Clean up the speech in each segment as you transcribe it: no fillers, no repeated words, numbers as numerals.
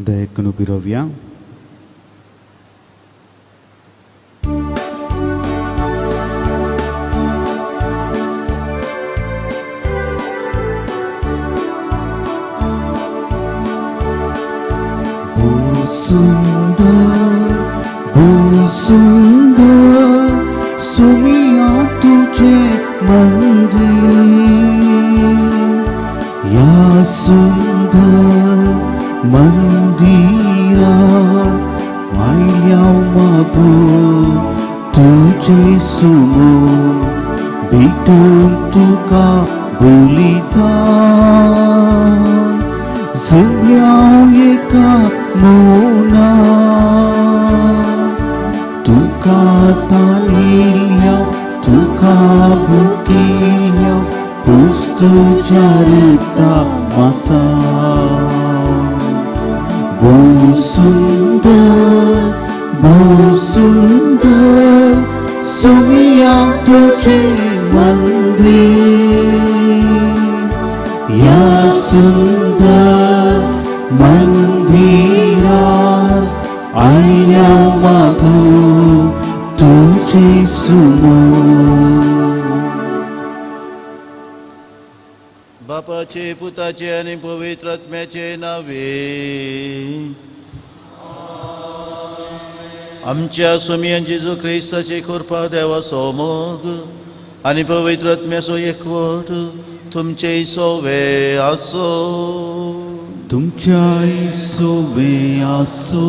दयेक उबी रावया. सुंदर भो सुंदर सुमिया तुझे मंदिर, या सुंदर मंदिरा आयल्याव मागो तुझे सुमो भेटून तुका बोलिता जमल्याव एका मोना तुका तालिल्या तुका बुकिल्या पुस्तुच्या रक्ता मासा. भोव सुंदर भोव सुंदर सुमिया तुझे मंदिर, या सुंदर मंदिरा आयल्या मागो तुझे सुमो. बापाचे, पुताचे आनी पवित्र आत्म्याचे नावे. आमच्या सोमयान जेजू क्रिस्ताचे कृपा, देवाचो मोग आनी पवित्र आत्म्याचो एकवट तुमचे सोवे आसो. तुमच्याय सोवे आसो.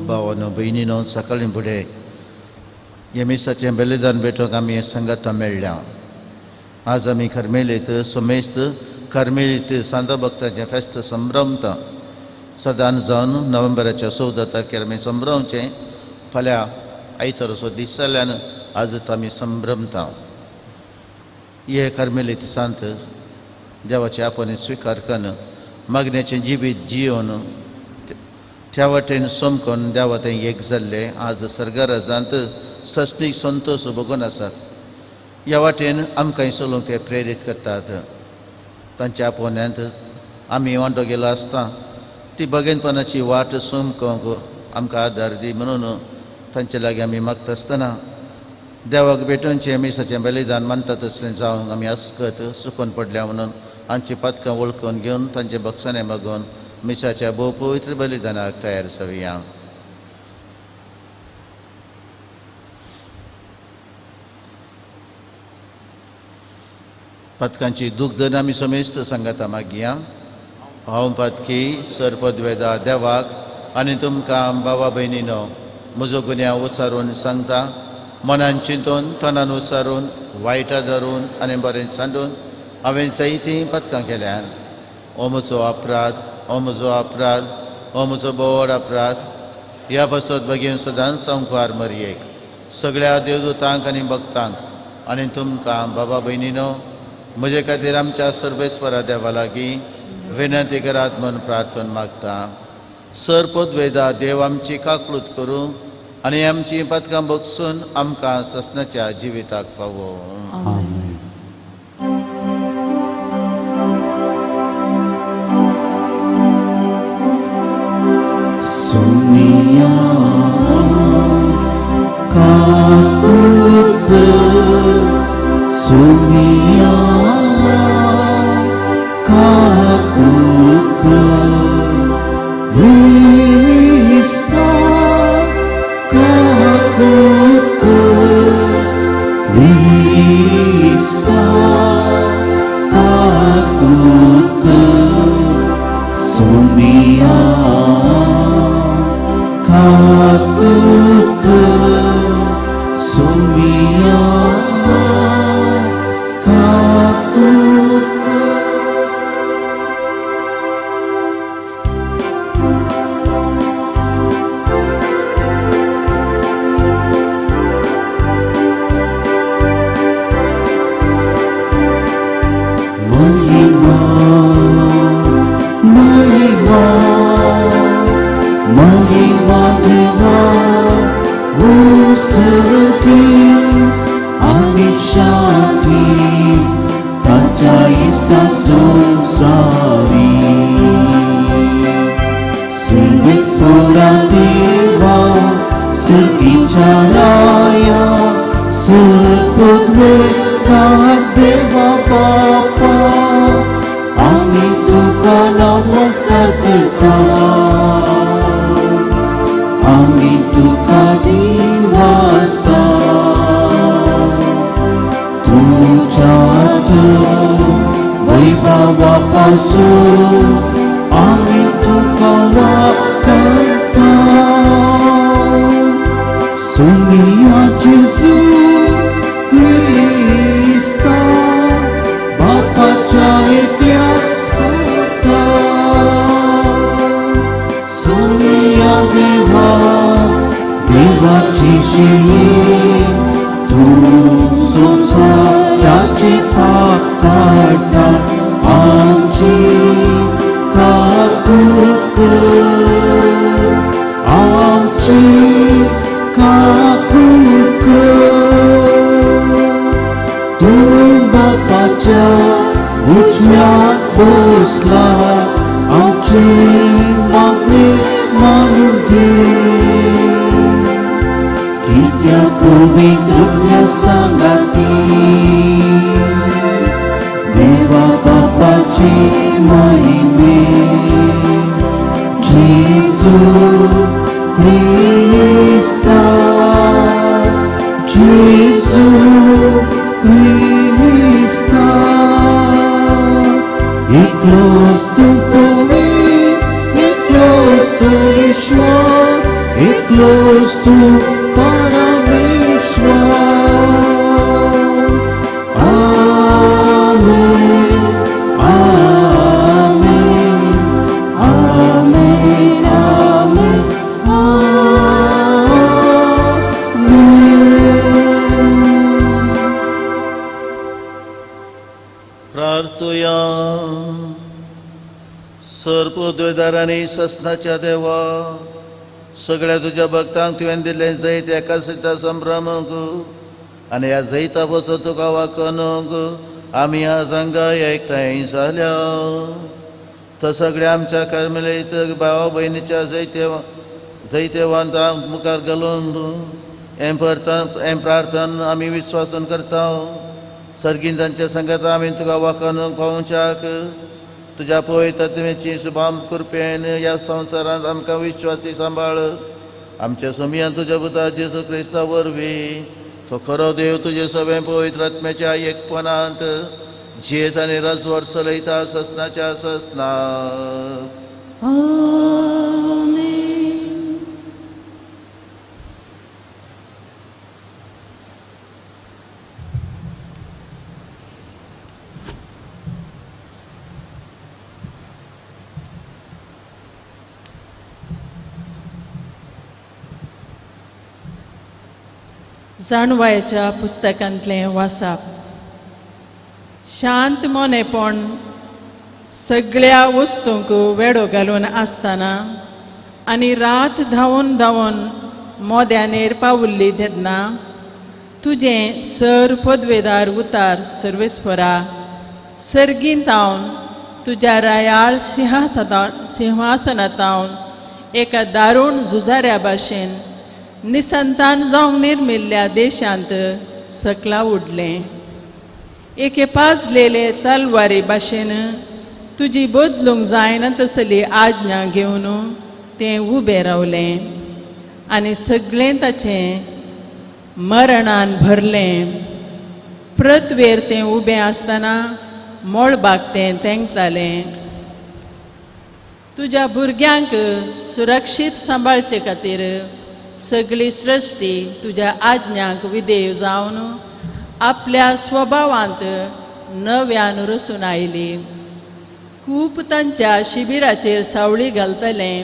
भावानो भयणीनो, सकाळीं फुडें हे मिसाचें बलिदान भेटोवंक आमी सांगाता मेळ्ळ्या. आज आमी कार्मेलीत सोमेस्त कार्मेलीत सांता भक्ताचें फेस्त संभ्रमता. सदान जावन नोव्हेंबराच्या 14 तारखेर आमी संभ्रमचें. फाल्यां आयतारचो दीस जाल्ल्यान आज आमी संभ्रमता. हे कार्मेलीत सांत देवाचे आपणे स्विकार करून मागण्याचें जिवीत जियोन त्या वाटेन सोमकोन देवा थंय एक जाल्ले आज सर्गराजांत सस्नीक संतोश भोगून आसात. ह्या वाटेन आमकां चलूंक ते प्रेरीत करतात. तांच्या आपोवण्यांत आमी वांटो गेलो आसता ती बगेनपणाची वाट सोमकोंक आमकां आदार दी म्हणून तांचे लागीं आमी मागता आसतना देवाक भेटोवचें मिसाचें बलिदान मानता तसलें जावंक आमी अस्कत चुकोन पडल्या म्हणून आमची पातकां वळखून घेवन तांचे बक्षाणे मागून मिसाच्या भोव पवित्र बलिदानाक तयार जावया. पातकांची दूख धरून आमी समेस्त सांगाता मागया. हांव पातकी सर्पद्वेदा देवाक आनी तुमकां बाबा भयणीनो म्हजो गुन्यांव उसारून सांगता. मनान चिंतून, तनान उसारून, वायटा धरून आनी बरें सांडून हांवें जायतीं पातकां केल्यान. हो म्हजो अपराध, हो म्हजो अपराध, हो म्हजो बोड अपराध. ह्या पासत बेगीन सदांच संवकार मरयेक सगळ्या देवदूतांक आनी भक्तांक आनी तुमकां बाबा भयणीनो म्हजे खातीर आमच्या सर्वेस्वरा देवा लागीं विनंती करात म्हूण प्रार्थना मागता. सर पदवेदा देव आमची काकळूत करूं आनी आमची पातकां बगसून आमकां ससनाच्या जिविताक फावो. आमेन. सुमिया काकूत सुमिया काकूत क्रिस्ता काकूत क्रिस्ता काकूत सुमिया काकूत सुमिया काकूत. महिमा महिमा महिमा देवा उसकी आनी शांती ताच्या इस्ता संसारी. सर्गीच्या राया सरपदवे देवा बापा आमी तुका नमस्कार करता आमी तुका दिवासा तुझ्या तूं वैभवापासून आमी तुका वाडटा सोनिया जेजू क्रिस्ता बापाच्या एकल्याच पुता सोनिया देवा देवाची शिये तूं संवसाराची पाप काडटा आमची काकूट कर आमची काकूट कर तूं बापाच्या उजव्याक बसला आमची मागणी मानून घे कित्याक पवित्र सांगाती देवा बापाची महिमे जेजू क्रिस्ता जेजू क्रिस्ता एकलो सुपवे एकलो सुईश्वर एकलो सु परमेश्वर. आमेन आमेन आमेन आमेन आमेन. प्रार्थुया. सर पदवेदार आनी ससनाच्या देवा, सगळ्या तुज्या भक्तांक तुवें दिल्लें जैत एका सयता संभ्रमूंक आनी ह्या जैता बसो तुका वाकनूंक आमी आज हांगा एकठांय जाल्या. तर सगळ्या आमच्या कार्मेलीत भाव भयणीच्या जैतेवंतांक मुखार घालून हें प्रार्थन आमी विस्वासन करता. सर्गीन तांच्या संगता आमी तुका वाकनूंक पावोवच्याक तुज्या पवित्र आत्म्याची शुभाम कृपेन ह्या संवसारांत आमकां विश्वासी सांबाळ. आमच्या सोमयान तुज्या पुता जेजू क्रिस्ता वरवीं तो खरो देव तुजे सगळें पवित्र आत्म्याच्या एकपणांत जियेत आनी राजवट चलयता ससनाच्या ससनाक. आमेन. जाणवायच्या पुस्तकांतलें वासाप. शांत मोनेपण सगळ्या वस्तूंक वेडो घालून आसतना आनी रात धांवून धांवून मोद्यानेर पावुल्ली तेन्ना तुजें सर पदवेदार उतार सर्वेस्वरा सर्गीन तावन तुज्या रायाळ सिंहासनातावन एका दारूण झुजाऱ्या भाशेन निसंतान जावंक निर्मिल्ल्या देशांत सकला उडलें. एके पाजलेले तलवारी भाशेन तुजी बदलूंक जायना तसली आज्ञा घेवन तें उबें रावलें आनी सगळें ताचें मरणान भरलें. पृथ्वेर तें उबें आसतना मळबाक तें तेंकतालें. तुज्या भुरग्यांक सुरक्षीत सांबाळचे खातीर सगळी सृश्टी तुज्या आज्ञांक विधेय जावन आपल्या स्वभावांत नव्यान रसून आयली. खूब तांच्या शिबिराचेर सावळी घालतलें.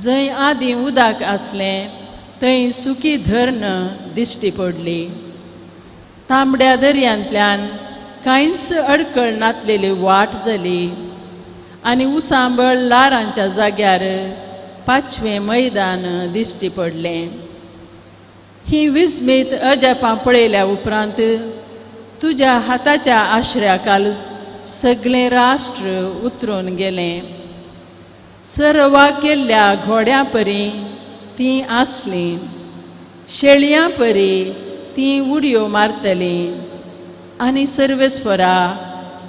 जंय आदीं उदक आसलें थंय सुकी धरण दिश्टी पडली. तांबड्या दर्यांतल्यान कांयच अडकळ नातलेली वाट जाली आनी उसांबळ लारांच्या जाग्यार पांचवें मैदान दिश्टी पडलें. ही विस्मीत अजापां पळयल्या उपरांत तुज्या हाताच्या आश्र्याकाल सगळें राष्ट्र उतरून गेलें. सरवा केल्ल्या घोड्या परी तीं आसलीं. शेळयां परी तीं उडयो मारतलीं आनी सर्वेस्परा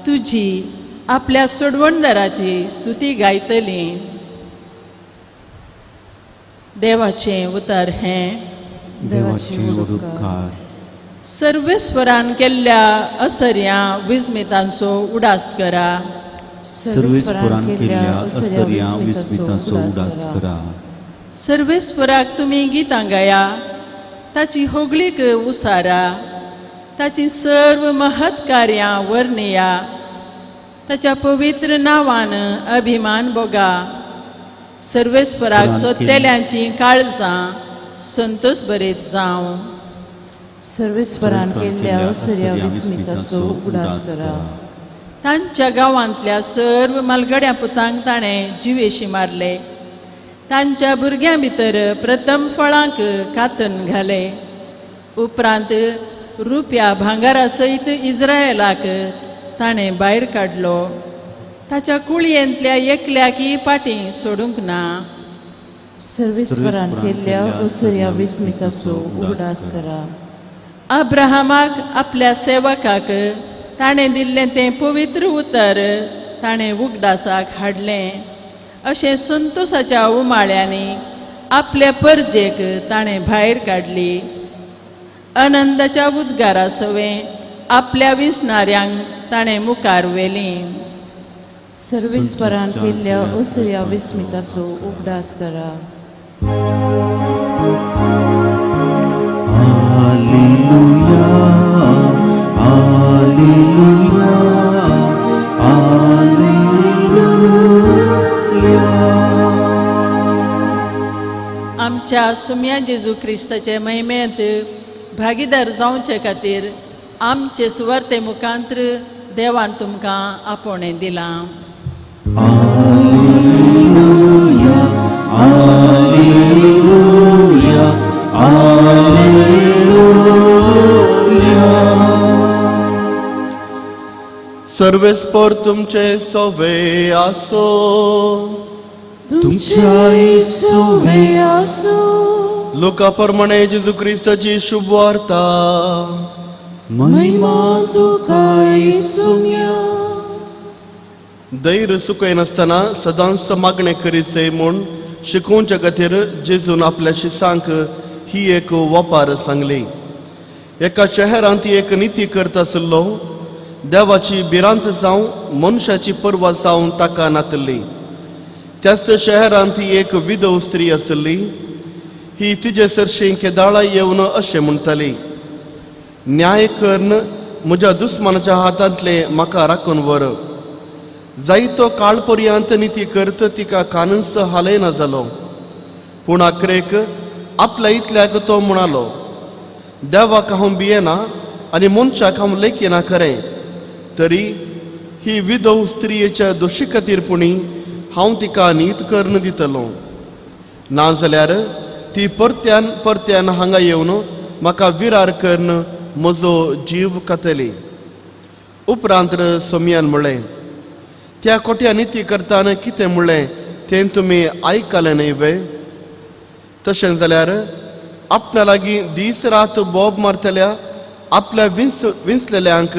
तुजी आपल्या सोडवणदाराची स्तुती गायतलीं. देवाचें उतर हें. देवाचे उपकार. सर्वेस्वरान केल्ल्या असर्यां विस्मितांचो उडास करा. सर्वेस्परान केल्ल्या असर्या विस्मितांचो उडास करा. सर्वेस्वराक तुमी गितां गाया, ताची होगळीक उसारा, ताची सर्व महत्कार्यां वर्णया, ताच्या पवित्र नांवान अभिमान भोगा. सर्वेस्पराक सोदतेल्यांचीं काळजां संतोष बरीत जावं. सर्वेस्परान केल्ल्या असर्या विस्मिताचो उगडास करा. तांच्या गांवांतल्या सर्व मालगड्या पुतांक ताणें जिवेशी मारले. तांच्या भुरग्यां भितर प्रथम फळांक कातन घाले. उपरांत रुपया भांगरा सयत इस्रायलाक ताणें भायर काडलो. ताच्या कुळयेंतल्या एकल्याकय पाटी सोडूंक ना. सर्वेस्परान केल्ल्या असर्या विस्मिताचो उगडास करा. अब्राहमाक आपल्या सेवकाक ताणें दिल्लें तें पवित्र उतर ताणें उगडासाक हाडलें. अशें संतोसाच्या उमाळ्यांनी आपल्या परजेक ताणें भायर काडली. आनंदाच्या उद्गारा सवें आपल्या विसणाऱ्यांक ताणें मुखार व्हेलीं. सर्वेस्परान केल्ल्या असर्या विस्मिताचो उगडास करा. Hallelujah, hallelujah, hallelujah. आमच्या सुम्या जेजू क्रिस्ताचे महिमेंत भागीदार जावचे खातीर आमचे सुवार्ते मुखांत्र देवान तुमकां आपोवणें दिलां. Hallelujah, hallelujah, hallelujah. सर्वेस्पर तुमचे सवे आसो. तुमच्याय सुवे आसो. लुका प्रमाणे जेजू क्रिस्ताची शुभवार्ता. महिमा तुका सुम्या. धैर्य सुकयनासतना सदांच मागणें करीसे म्हूण शिकोवच्या खातीर जेजून आपल्या शिसांक ही एक वपार सांगली. एका शहरांत एक निती करता आशिल्लो. देवाची भिरांत जावं मनशाची पर्वा जावं ताका नातली. त्याच शहरांत एक विधव स्त्री आशिल्ली. ही तिजे सरशीं केदाळा येवन अशें म्हणटाली, न्याय करून म्हज्या दुस्मानाच्या हातांतलें म्हाका राखून व्हर. जायतो काळ पर्यंत निती करत तिका कानूस हालयना जालो. पूण आखरेक आपल्या इतल्याक तो म्हणालो, देवाक हांव भियेना आनी मनशाक हांव लेखिना खरें, तरी ही विधव स्त्रियेच्या दोशी खातीर पुणी हांव तिका नीत करून दितलो. नाजाल्यार ती परत्यान परत्यान हांगा येवन म्हाका विरार करून म्हजो जीव खातली. उपरांत सोमयान म्हणलें, त्या कोट्या निती करताना कितें म्हणलें तें तुमी आयकलें न्हय वे? तशें जाल्यार आपणा लागीं दीस रात बोब मारतल्या आपल्या विंचलेल्यांक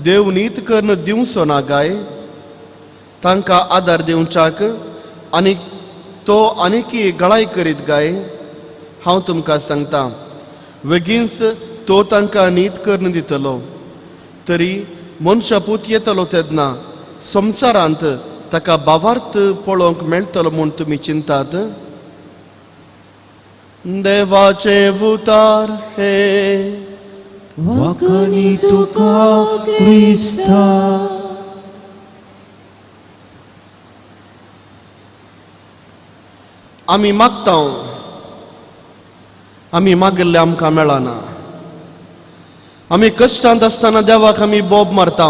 देव नीत करून दिवचो ना गाय? तांकां आदार दिवच्याक आनी तो आनीकी गळाय करीत गाय? हांव तुमकां सांगता, वेगींच तो तांकां नीत करून दितलो. तरी मनशा पूत येतलो तेन्ना संवसारांत ताका भावार्थ पळोवंक मेळटलो म्हूण तुमी चिंतात? देवाचें उतार हे. वाकणी तुका क्रिस्ता. आमी मागता, आमी मागिल्लें आमकां मेळना. आमी कश्टांत आसतना देवाक आमी बोब मारता,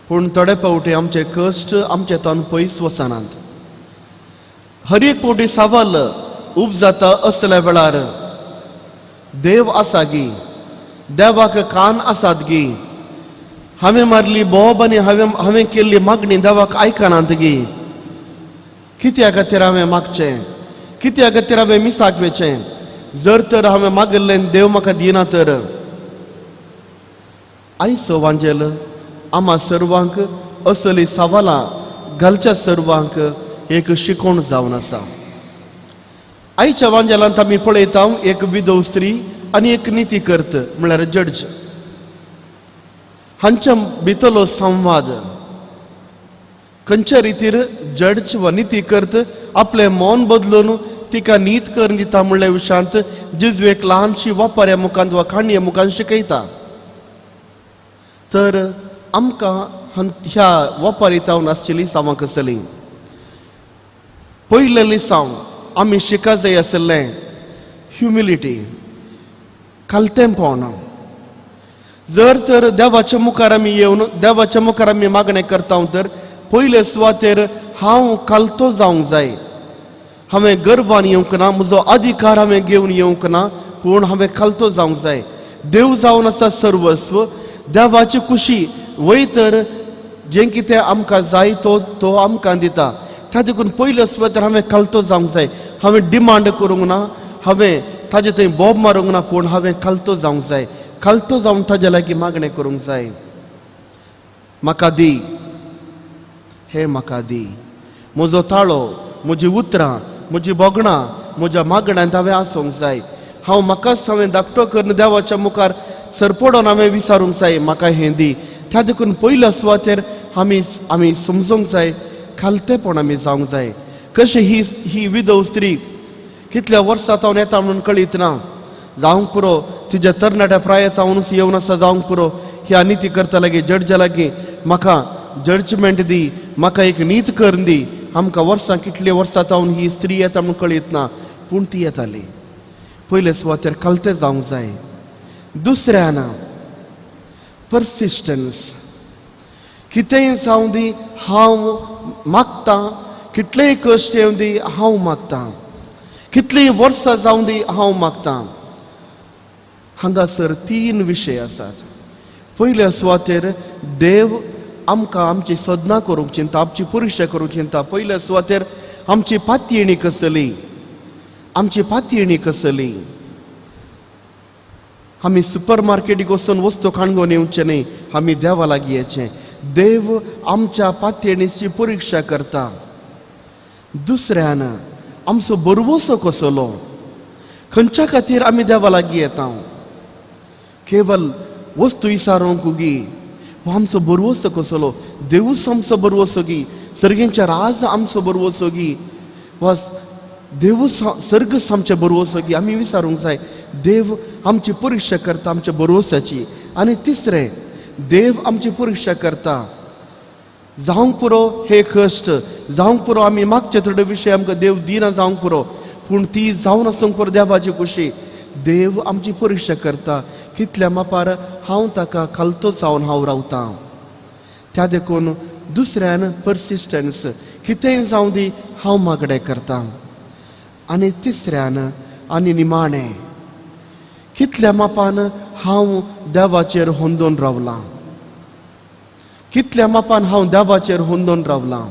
पूण थोडे फावटी आमचे कश्ट आमचे तान पयस वचनात. हर एक फावटी सवाल उब जाता असल्या वेळार, देव आसा गी? देवाक कान आसात गी? हांवें मारली बोब आनी हांवें केल्ली मागणी देवाक आयकनात गी? कित्या खातीर हांवें मागचें? कित्या खातीर हांवें मिसाक वेचें जर तर हांवें मागिल्लें देव म्हाका दिना तर. आयचो वांजेल आमा सर्वांक असली सवालां घालच्या सर्वांक एक शिकोवण जावन आसा. आयच्या वांजेलांत आमी पळयता एक विधव स्त्री आनी एक निती करत म्हळ्यार जड्ज हांच्या भितरलो संवाद. खंयच्या रितीर जड्ज वा निती करत आपलें मौन बदलून तिका नीत करून दिता म्हणल्या विशयांत जेजू एक ल्हानशी वापाऱ्या मुखांत वा काणये मुखांत शिकयता. तर आमकां ह्या वपारी तावन आसचेली सावां कसली. पयलें लिसांव आमी शिका जाय आशिल्लें ह्युमिलिटी, खालतेंपण. जर तर देवाच्या मुखार आमी येवन देवाच्या मुखार आमी मागणें करता तर पयले सुवातेर हांव खालतो जावंक जाय. हांवें गर्वान येवंक ना, म्हजो अधिकार हांवें घेवन येवंक ना, पूण हांवें खालतो जावंक जाय. देव जावन आसा सर्वस्व, देवाची खुशी वय तर जें कितें आमकां जाय तो तो आमकां दिता. त्या देखून पयले सुवातेर हांवें खालतो जावंक जाय. हांवें डिमांड करूंक ना, हांवें ताजे थंय बोब मारूंक ना, पूण हांवें खालतो जावंक जाय. खालतो जावन ताजे लागीं मागणें करूंक जाय. म्हाका दी, हे म्हाका दी, म्हजो ताळो, म्हजी उतरां, म्हजी भोगणां, म्हज्या मागण्यांत हांवें आसूंक जाय. हांव म्हाकाच हांवें धाकटो करून देवाच्या मुखार सरपडोन हांवें विचारूंक जाय म्हाका हें दी. त्या देखून पयल्या सुवातेर आमी आमी समजूंक जाय, खालतेपण आमी जावंक जाय. कशें ही ही विधव स्त्री कितल्या वर्सां तावन येता म्हणून कळीत ना, जावंक पुरो तिज्या तरणाट्या प्राय तावनूच येवन आसा, जावंक पुरो ह्या निती करता लागीं जड्जा लागीं म्हाका जजमेंट दी, म्हाका एक नीत करून दी. आमकां वर्सां कितली वर्सां तावन ही स्त्री येता म्हणून कळीत ना, पूण ती येताली. पयले सुवातेर खालतें जावंक जाय. दुसऱ्यान पर्सिस्टन्स, कितेंय जावं दी हांव मागतां, कितलेय कश्ट येवं दी हांव मागतां, कितलीं वर्सां जावं दी हांव मागतां. हांगासर तीन विशय आसात. पयल्या सुवातेर देव आमकां आमची सदना करूंक चिंता, आमची परिक्षा करूंक चिंता. पयल्या सुवातेर आमची पातयेणी कसली, आमची पातयेणी कसली. आमी सुपर मार्केटीक वचून वस्तू काणगोन येवचें न्ही, आमी देवा लागीं येचें. देव आमच्या पातयेणीची परिक्षा करता. दुसऱ्यान आमचो बरवसो कसलो, खंयच्या खातीर आमी देवा लागीं येता. केवल वस्तू इसारूंक गी हो आमचो बरवसो कसलो, देवूच आमचो बरवसो गी, सर्गेंच्या राज आमचो बरवसो गी, वा देवूच सर्गच आमचें बरवसो गी, आमी विचारूंक जाय. देव आमची परिक्षा करता आमच्या बरवसाची. आनी तिसरें, देव आमची परिक्षा करता. जावंक पुरो हे कश्ट, जावंक पुरो आमी मागचे थोडे विशय आमकां देव दिना जावंक पुरो, पूण ती जावन आसूंक पुरो देवाची खुशी. देव आमची परिक्षा करता कितल्या मापार हांव ताका खालतो जावन हांव रावतां. त्या देखून दुसऱ्यान पर्सिस्टन्स, कितेंय जावं दी हांव मागणें करता. आनी तिसऱ्यान आनी निमाणें, कितल्या मापान हांव देवाचेर होंदोन रावलां, कितल्या मापान हांव देवाचेर होंदोन रावलां.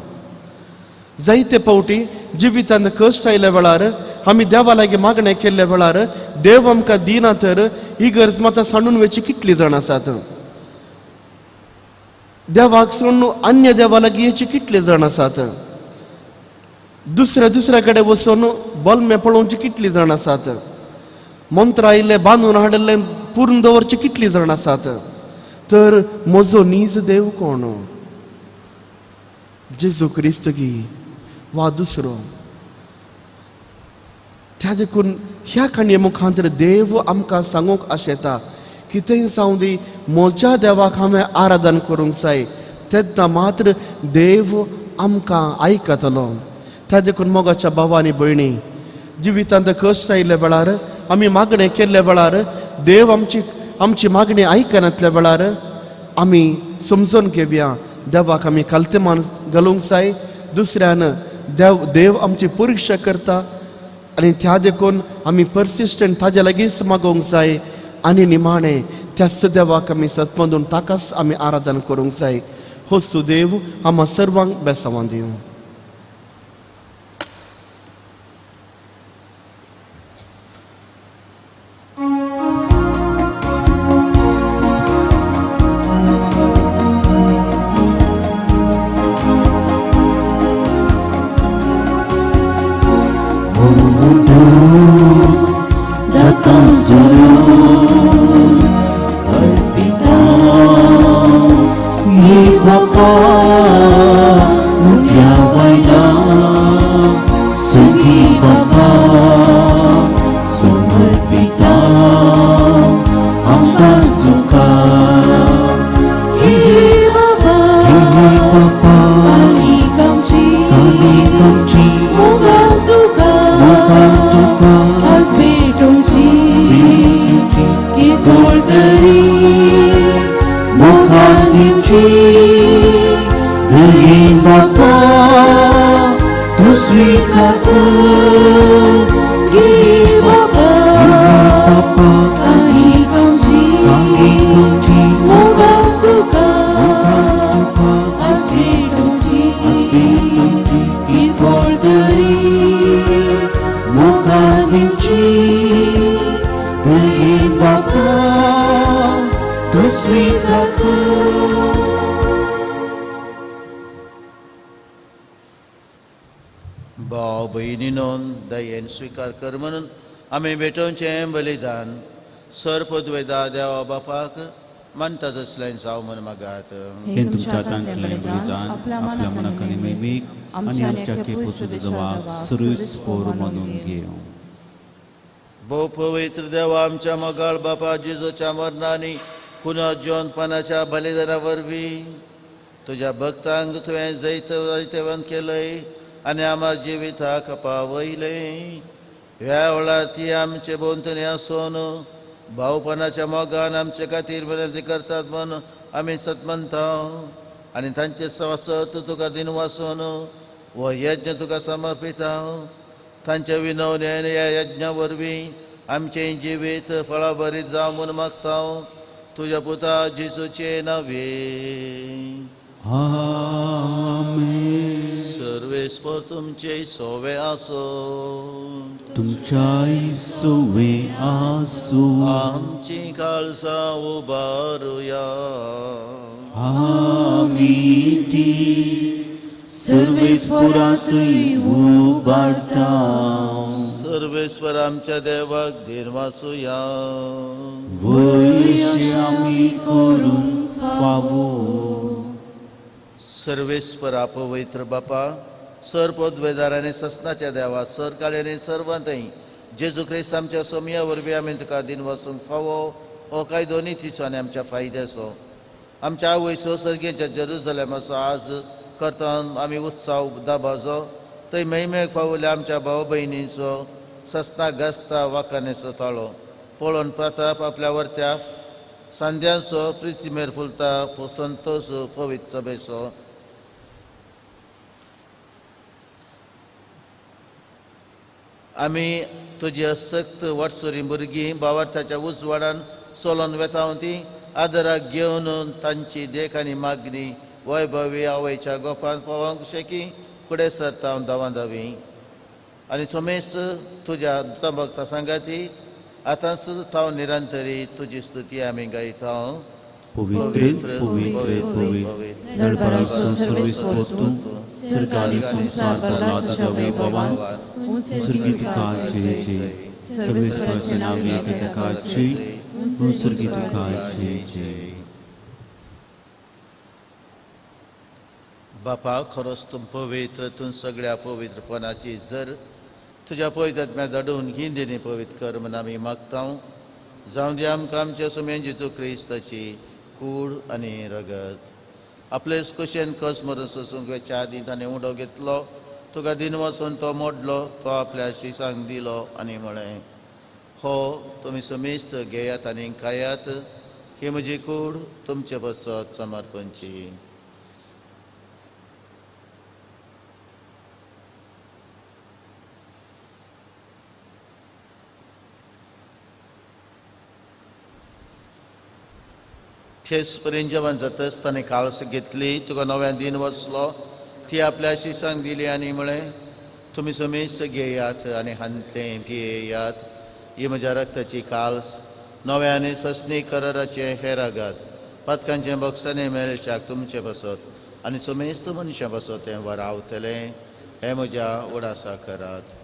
जायते फावटी जिवितांत कश्ट आयल्या वेळार आमी देवा लागीं मागणें केल्ल्या वेळार देव आमकां दिना तर ही गरज मात सांडून वयची कितली जाण आसात. देवाक सोडून अन्य देवा लागीं येची कितले जाण आसात. दुसऱ्या दुसऱ्या कडेन वचून बलमे पळोवची कितली जाण आसात. मंत्र आयिल्ले बांदून हाडिल्ले पुरून दवरचे कितली जाण आसात. तर म्हजो नीज देव कोण, जेजू क्रिस्त गी वा दुसरो. त्या देखून ह्या काणये मुखांतर देव आमकां सांगूंक आशेता कितेंय जावं दी म्हज्या देवाक हांवें आराधन करूंक जाय, तेन्ना मात्र देव आमकां आयकतलो. त्या देखून मोगाच्या भावा आनी भयणी, जिवितांत कश्ट आयिल्ल्या वेळार आमी मागणें केल्ल्या वेळार देव आमची आमची मागणी आयकनातल्या वेळार आमी समजून घेवया देवाक आमी खालतेमान घालूंक जाय. दुसऱ्यान देव देव आमची परिक्षा करता आनी त्या देखून आमी पर्सिस्टंट ताज्या लागींच मागोवंक जाय. आनी निमाणें त्याच देवाक आमी सतमंदून ताकाच आमी आराधन करूंक जाय. हो सुदेव आम्हा सर्वांक बेसावां दिवं. जोडून अर्पिता हे बापा उठ्या वयला सुगी बापा समर्पिता आमकां जुका हे बाबा हे बापा काळीक आमची काळीक आमची मोगान तुका मोगान तुका आज भेटोवची किरकोळ तरी मोगान दिवची दयेन बापा तूं स्विकार कर घे बाबा बापा काळीक आमची काळीक आमची मोगान तुका मोगान तुका आज भेटोवची भेटोवची किरकोळ तरी मोगान दिवची दयेन बापा तूं स्विकार कर. भाव भयणीनो दयेन स्विकार कर म्हणून आमी भेटोवचें बलिदान सर पदवेदा देवा बापाक मानता तसलें जावं म्हण मागात. हें तुमच्या हातांतलें बलिदान आपल्या मनाक आनी महिमेक आनी आमच्या केपूस देवाक सुरूच पोर मानून घेवं. भोव पवित्र देवा आमच्या मोगाळ बापा जेजूच्या मरणांनी पुनः जिवंतपणाच्या बलिदाना वरवीं तुज्या भक्तांक तुवें जैत जैतवंत केलंय आनी आमार जिविताक पावयलें. ह्या वेळार ती आमचे भोंवतणी आसून भावपणाच्या मोगान आमचे खातीर विनंती करतात म्हूण आमी सतमनता आनी तांचे सवासत तुका दिनवासून हो यज्ञ तुका समर्पिता. तांचे विनवणे आनी ह्या यज्ञा वरवीं आमचें जिवीत फळाभरीत जावं म्हूण मागता तुज्या पुता जेजूचे नांवे. आमेन. सर्वेस्पर तुमचे सोवे आसो. तुमच्याय सोवे आसूं. आमची काळसां उबारुया. आमी ती सर्वेस्परातूय उबारता. सर्वेस्पर आमच्या देवाक धीरवासुया. वयशी आमी करूंक फावो. सर्वेस्पर पवित्र बापा सर पदवेदार आनी ससनाच्या देवा सर काळ्यानी सर्वांतय जेजू क्रिस्त आमच्या सोमया वरवीं आमी तुका दिनवासूंक फावो हो कायदो नितीचो आनी आमच्या फायद्याचो. आमच्या आवयचो सर्गेच्या जेरुजलेमाचो आज करतान आमी उत्साव दाबाजो थंय महिमेक पावल्या आमच्या भाव भयणींचो ससना गाजता वाखानेचो ताळो पळोवन प्रताप आपल्या वरत्या सांद्यांचो प्रितीमेर फुलता संतोष पवित्र सभेचो. आमी तुजी असक्त वाटसुरी भुरगीं भावार्थाच्या उजवाडान चलोन वेता ती आदराक घेवन तांची देख आनी मागणी वैभवी आवयच्या गोपांत पावोवंक शेकी फुडें सरता धांवा धावी आनी सोमेस तुज्या भक्ता सांगाती आतांच तांव निरंतरी तुजी स्तुती आमी गायता. पवित्र पवित्र पवित्र दळभराचो सर्वेस्पर तूं सर्ग संवसार भरला तुज्या वैभवान. सुर्गी तुका जय जय. सर्वेस्पराचें नांव घेता ताका जय. सुर्गी तुका जय जय. बापा खरोच तूं पवित्र तूं सगळ्या पवित्रपणाची जर तुज्या पवित्र धाडून ही देणी पवित्र कर म्हूण आमी मागता. जावं दी आमकां आमच्या सुमेन जेजू क्रिस्ताची कूड आनी रगत. आपलेच कुशेन कस मरून सोसूंक वेच्या आदीं ताणें उडो घेतलो तुका दिनवासून तो मोडलो तो आपल्या शिसांक दिलो आनी म्हळें हो तुमी समेस्त घेयात आनी खायात ही म्हजी कूड तुमचे पसत समर्पणची. थेस पर्यंत जेवण जातच ताणें काळस घेतली तुका नव्यान दिन वसलो ती आपल्या शिसांक दिली आनी म्हळें तुमी समेस्त घेयात आनी हांतलें पियेयात ही म्हज्या रक्ताची काल्स नव्या आनी ससनी कराराचें हे रागात पातकांचें बक्षांनी मेळच्याक तुमचें बसत आनी समेस्त मनशां बसत हें वरावतलें हें म्हज्या उडासा करात.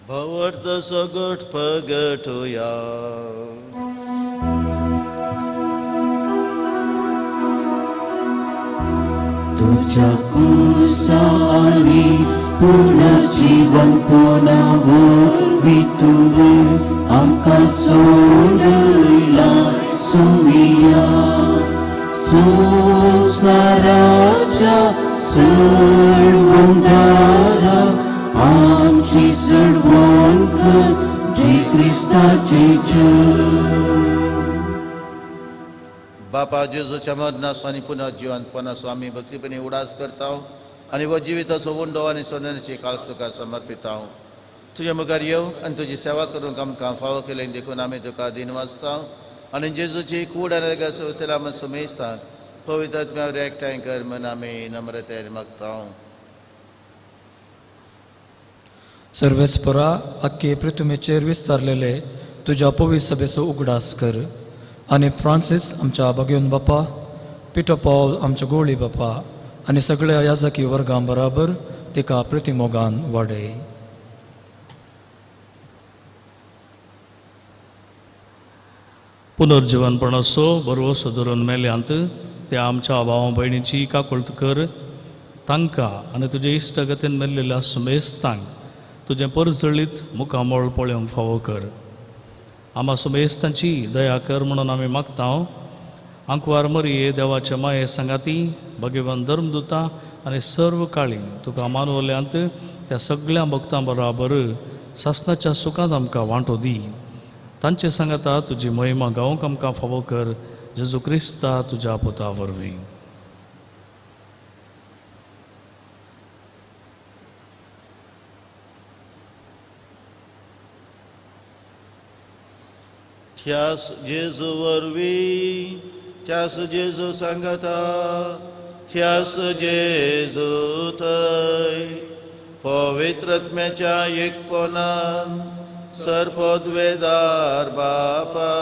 भवर्त सगट पगटुया. तुझ्या कुसानी पुनर्जीवनपणा वरवीं तुवें आमकां सोडयला सुमिया. संवसाराच्या सडवंदारा आमची सडवण कर जे क्रिस्ताचे जय. बापा जेजूच्या मरणाचो आनी पुनर्जिवनपणाचो आमी भक्तीपणी उडास करता आनी हो जिविताचो उंडो आनी सोन्याची काळस तुका समर्पिता. तुज्या मुखार येवंक आनी तुजी सेवा करूंक आमकां फावो केलें देखून आमी तुका दिनवासता आनी जेजूची कूड आनी सुवतेला आमी समेस्तांक पवित्र आत्म्यावर एकठांय कर म्हूण आमी नम्रतेन मागता. सर्वेस्परा आख्खे पृथ्वीचेर विस्तारलेले तुज्या पवित्र सभेचो उगडास कर आनी फ्रांसीस आमच्या बागेवन बापा, पिटो पावल आमच्या गोळी बापा आनी सगळ्या याजकी वर्गां बराबर तिका प्रतिमोगान वाडय. पुनर्जिवनपणाचो भरवसो धरून मेल्यांत त्या आमच्या भावा भयणीची काकुळट कर. तांकां आनी तुजे इश्टागतीन मेल्लेल्या सुमेस्तांक तुजें परजळीत मुखामळ पळोवंक फावो कर. आमा सुमेस्तांची दया कर म्हणून आमी मागता. आंकवार मरिये देवाचे माये सांगाती भगवान धर्मदुता आनी सर्व काळी तुका मानवल्यांत त्या सगळ्या भक्तां बराबर सासनाच्या सुखांत आमकां वांटो दी. तांचे सांगाता तुजी महिमा गावंक आमकां फावो कर. जेजू क्रिस्ता तुज्या पुता वरवीं. त्यास जेजू वरवीं, त्यास जेजू सांगाता, त्यास जेजू थंय पवित्र आत्म्याच्या एकपणान सर्वोद्वेदार बापा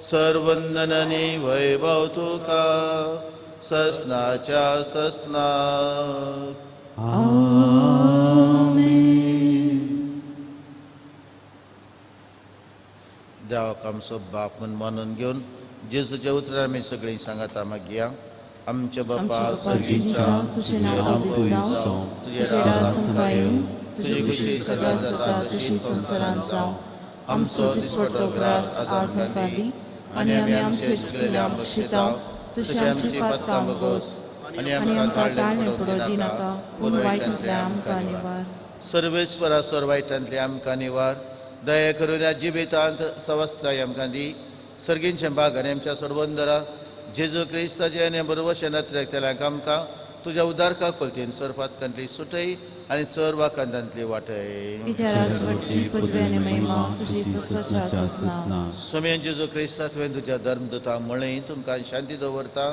सर्वंदनानी वैभव तुका ससनाच्या ससनाक. देवाक आमचो बाप म्हूण मानून घेवन जेजूच्या उतरां आमी सगळीं सांगाता मागया. आमच्या बापा सर्गीच्या, तुजें नांव पवित्र जावं, तुजें राज आमकां येवं, तुजी खुशी स्वर्गांत जाता तशी संवसारांत जावं. आमचो दिसपट्टो ग्रास आज आमकां दी आनी आमी आमचे चुकलेले आमकां शिताव तशी आमची पातकां भोगोस आनी आमकां ताळ्ळें पडूंक दिनाका, पूण वायटांतले आमकां निवार. सर्वेस्परा सर वायटांतले आमकां निवार. दया करून ह्या जिवितांत सवस्तकाय आमकां दी. सर्गींचें भाग आनी आमच्या सर्वंदरा जेजू क्रिस्ताचे आनी बरोवशे नत्रेक तेल्यांक आमकां तुज्या उदारका कोलतीन सर्पातकांतली सुटय आनी सर्वाकांतांतली वाटय. सोम्यान जेजू क्रिस्ता तुवें तुज्या धर्मदुता म्हळें तुमकां शांती दवरता,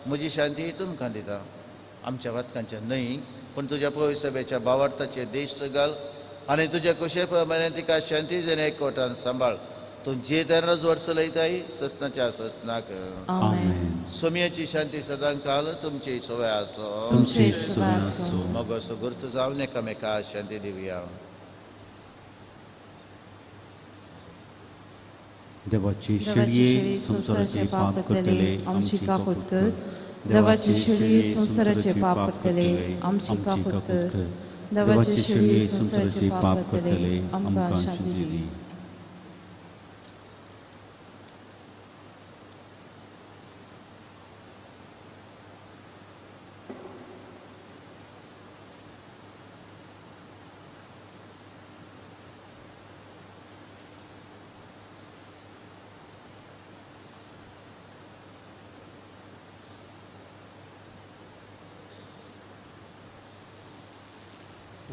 म्हजी शांती तुमकां दिता. आमच्या वातकांच्या न्हय पूण तुज्या पवित्र सभेच्या भावार्थाचे देश घाल आनी तुज्या कुशे प्रमाणे तिका शांती देणे एकवटान सांबाळ. तूं जे तेन्ना जोड चलयताय ससनाच्या ससनाक. सोम्याची शांती सदांकाल तुमची सवय आसो. मग असो गुर्त जावन एकामेका शांती दिवया. देवाची शेळये संवसाराचे पाप करतले आमची काकूत कर. देवाची शेळये संवसाराचे पाप करतले आमची काकूत कर. देवाची शेळये संवसाराचे पाप करतले आमकां शांती दी.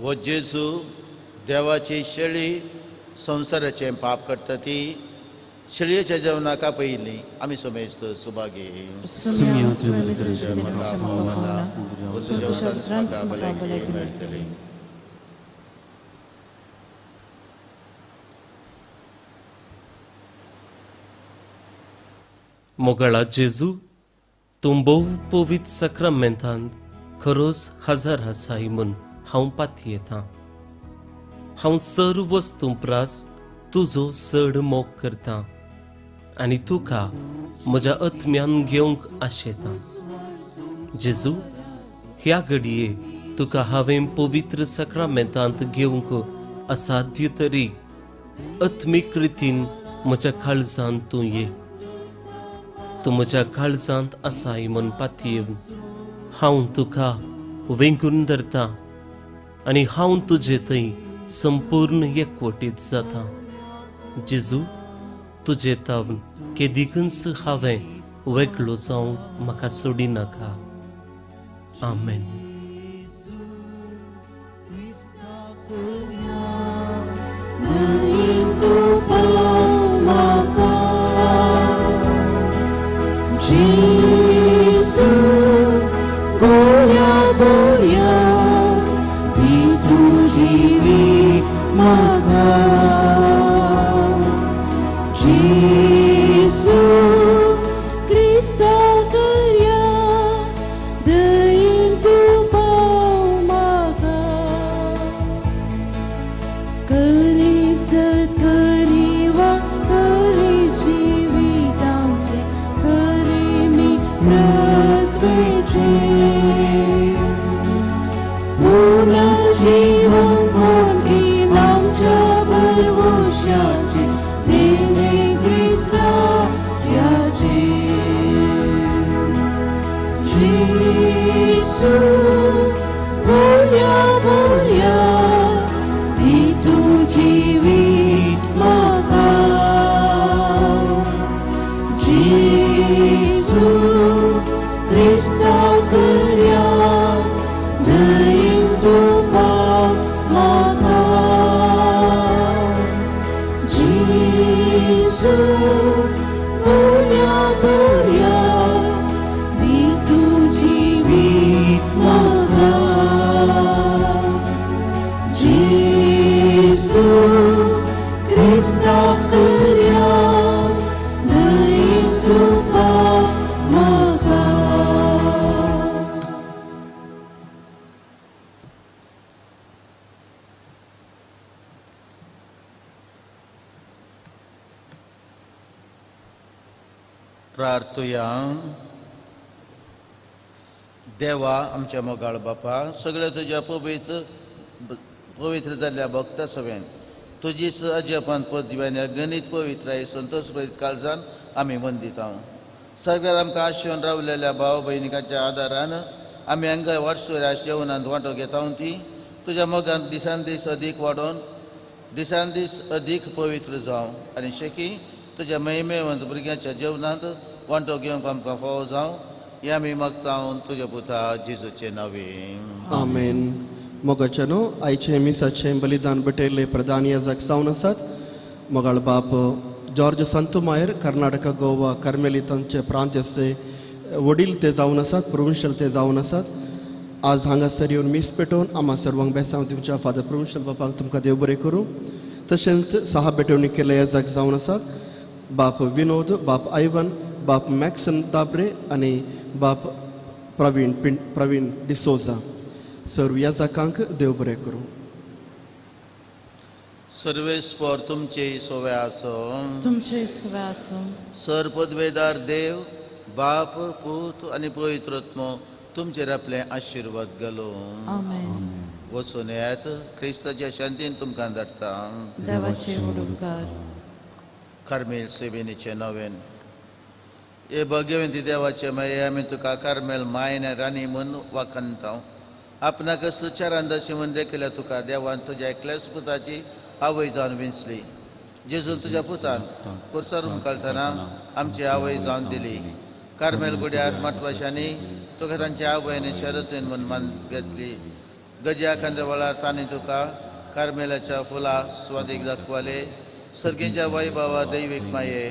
हो जेजू देवाची शेळी संवसाराचें पाप करता ती शेळयेच्या जेवणाक पयलीं आमी समेस्त सुभागी. मेळटली. मोगाळा जेजू, तूं भोव पवित्र साक्रामेंतांत खरोच हजार आसाय म्हूण हांव पातयेतां. हांव सर्व वस्तूं प्रास तुजो चड मोग करता आनी तुका म्हज्या आत्म्यान घेवंक आशेता. जेजू, ह्या घडये तुका हांवें पवित्र साक्रामेंतांत घेवंक असाध्य तरी आत्मीक रितीन म्हज्या काळजांत तूं ये. तूं म्हज्या काळजांत आसाय म्हूण पातयेवन हांव तुका वेंगून धरता आनी हांव तुजे थंय संपूर्ण एकवटीत जाता. जेजू, तुजे तावन केदिकूच हांवें वेगळो जावंक म्हाका सोडिनाका. आमेन. जेजू गोऱ्या बोऱ्या दी तुजी वीक म्हाका. जेजू क्रिस्ता करया दयेन तूं पाव म्हाका. खरी सत खरी वाट खरी जिवीत आमचें खरें मी पृथ्वेचें. पुनर्जीवन कोण दीन आमच्या भरवशाचें देणे क्रिस्ताचें. जेजू गोऱ्या बोऱ्या दी तुजी वीट म्हाका. जेजू क्रिस्ता करया दयेन तूं पाव म्हाका. जेजू गोऱ्या बोऱ्या दी तुजी वीट म्हाका. जेजू क्रिस्ता करया दयेन तूं पाव म्हाका. प्रार्थुया. देवा आमच्या मोगाळ बापा, सगळ्या तुज्या पवित्र पवित्र जाल्ल्या भक्ता सवेन तुजीच अजपान पदव्यान गणीत पवित्राय संतोष प्रेरीत काळजान आमी वंदिता. सगळ्याक आमकां आशेवन रावलेल्या भाव भयणिकाच्या आदारान आमी हांगा वर्सभर जेवणांत वांटो घेता ती तुज्या मोगान दिसान दीस अदीक वाडोवन दिसान दीस अदीक पवित्र जावं आनी शेकी तुज्या महिमेवंत भुरग्यांच्या जेवणांत वांटो घेवंक आमकां फावो जावं हें आमी मागता तुज्या पुता जेजूचे नांवे. आमेन. मोगाच्यानो, आयचें मिसाचें बलिदान भेटयल्ले प्रधान याजक जावन आसात मोगाळ बाप जॉर्ज संतुमायर, कर्नाटका गोवा कार्मेलितांचे प्रांताचे वडील ते जावन आसात, प्रोविन्शियल ते जावन आसात. आज हांगासर येवन मीस पेटोवन आमा सर्वांक बेसांव दिवच्या फादर प्रोविन्शियल बापाक तुमकां देव बरें करूं. तशेंच सहा भेटवणी केल्ले याजक जावन आसात बाप विनोद, बाप आयवन, बाप मॅक्सन दाबरे आनी बाप प्रवीण डिसोजा. सर्व याजकांक देव बरें करूं. सर्वेस्पर तुमचे सोवे आसो. तुमचे सोवे आसो. सर पदवेदार देव बाप पूत आनी पवित्र आत्मो तुमचेर आपले आशिर्वाद घालूं. आमेन. वचून येयात, क्रिस्ताच्या शांतीन तुमकां धाडटा. देवाचे उपकार. कार्मेल सेवेनीचे नवेन. हे भगवंती देवाचे माये, आमी तुका कार्मेल मायन राणी म्हूण वाखणता. आपणाक सुचारांदाशी म्हूण देखिल्ल्या तुका देवान तुज्या एकल्याच पुताची आवय जावन विंचली. जेजून तुज्या पुतान कुर्सार उमकाळटना आमची आवय जावन दिली. कार्मेल गुड्यार माटवाशांनी तुका तांची आवय आनी शरतीन म्हूण मान घेतली. गज्या खांद्या तांणी तुका कार्मेलाच्या फुलां स्वादीक दाखवाले. सर्गीच्या वैभवा दैवीक माये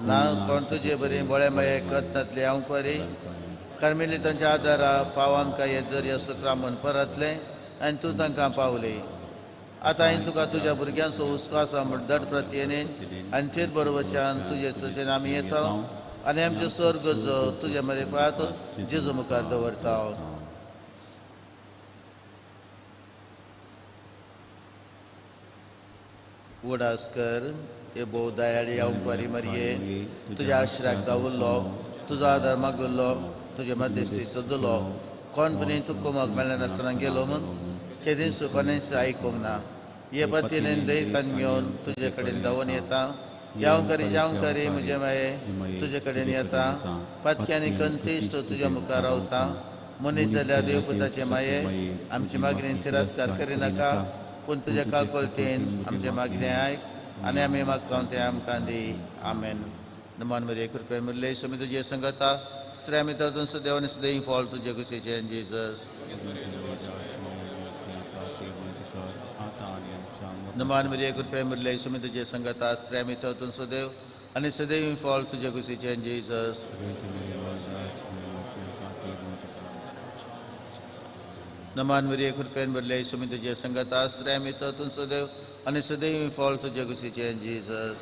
ना कोण तुजे बरी बळे माये कथनातले हांव परी कार्मेली तांच्या आदारा पाव आमकां हे दर्या सुक्रा म्हूण परतलें आनी तूं तांकां पावली. आतां हांवें तुका तुज्या भुरग्यांचो हुस्को आसा म्हूण धड प्रत्येन आनी थेर बरोबरच्यान तुजे सशेन आमी येता आनी आमच्यो सर गरजो तुज्या मरेपात जेजू मुखार दवरता. उडास कर हे भोव दयाळी हांव मरये तुज्या आश्राक दावुल्लो तुजो आदार मागुल्लो तुजे मध्यस्थी सोदलो कोणपणी तुका कुमक मेळनासतना गेलो म्हूण केदींच कोणेंच आयकूंक ना. हे पतीन दैकान घेवन तुजे कडेन धांवून येता. जावं जावं करी म्हजे माये तुजे कडेन येता. पातक्यांनी कंतीश्ट तुज्या मुखार रावता. मनीस जाल्यार देवपुताचे माये आमची मागणी तिरस्कार करिनाका, पूण तुज्या काकोलतेन आमचे मागणें आयक आनी आमी मागता तें आमकां दी. आमेन. नमान मरिये कृपे मुरले स्वामी तुजे संगता स्त्रिया मित्रातून सदैव आनी सदैव फॉल तुजे कुशीचे जेजस. नमान मरिये कृपे मुरले स्वामी तुजे संगता स्त्रिया मित्रातून सदैव आनी सदैव फॉल तुजे कुशीचे जेजस. नमान मरिये कृपेन भरले स्वामी तुजे संगता स्त्रिया मित्रातून सदैव आनी सदैव फॉल तुजे कुशीचे जेजस.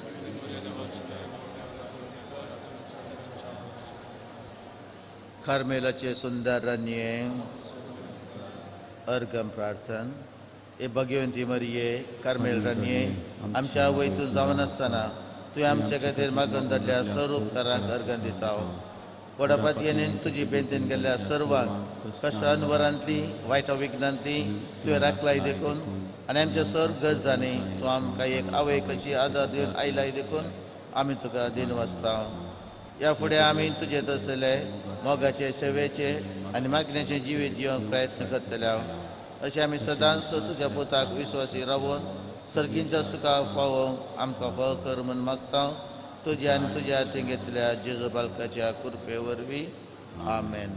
कार्मेलाचे सुंदर रन्ये अर्गम प्रार्थन. ए भगवंती मरिये कार्मेल रन्ये आमच्या आवय तूं जावन आसतना तुवें आमच्या खातीर मागून धाडल्या सर्व उपकारांक अर्गन दिता. व्हडा पातयेन तुजी बेंतीन गेल्ल्या सर्वांक कश्टान वरांतली वायट विघ्नांतली तुवें राखलाय देखून आनी आमच्या सर्व गरजांनी तूं आमकां एक आवय कशी आदार दिवन आयलाय देखून आमी तुका दिन वाचता. ह्या फुडें आमी तुजे तसले मोगाचे सेवेचे आनी मागण्याचे जिवीत जिवंक प्रयत्न करतले. अशें आमी सदांच तुज्या पुताक विश्वासी रावून सर्गींच्या सुखा पावोवंक आमकां फळ कर म्हूण मागता. तुज्या आनी तुज्या हातीन घेतल्या जेजू बालकाच्या कृपे वरवीं. आमेन.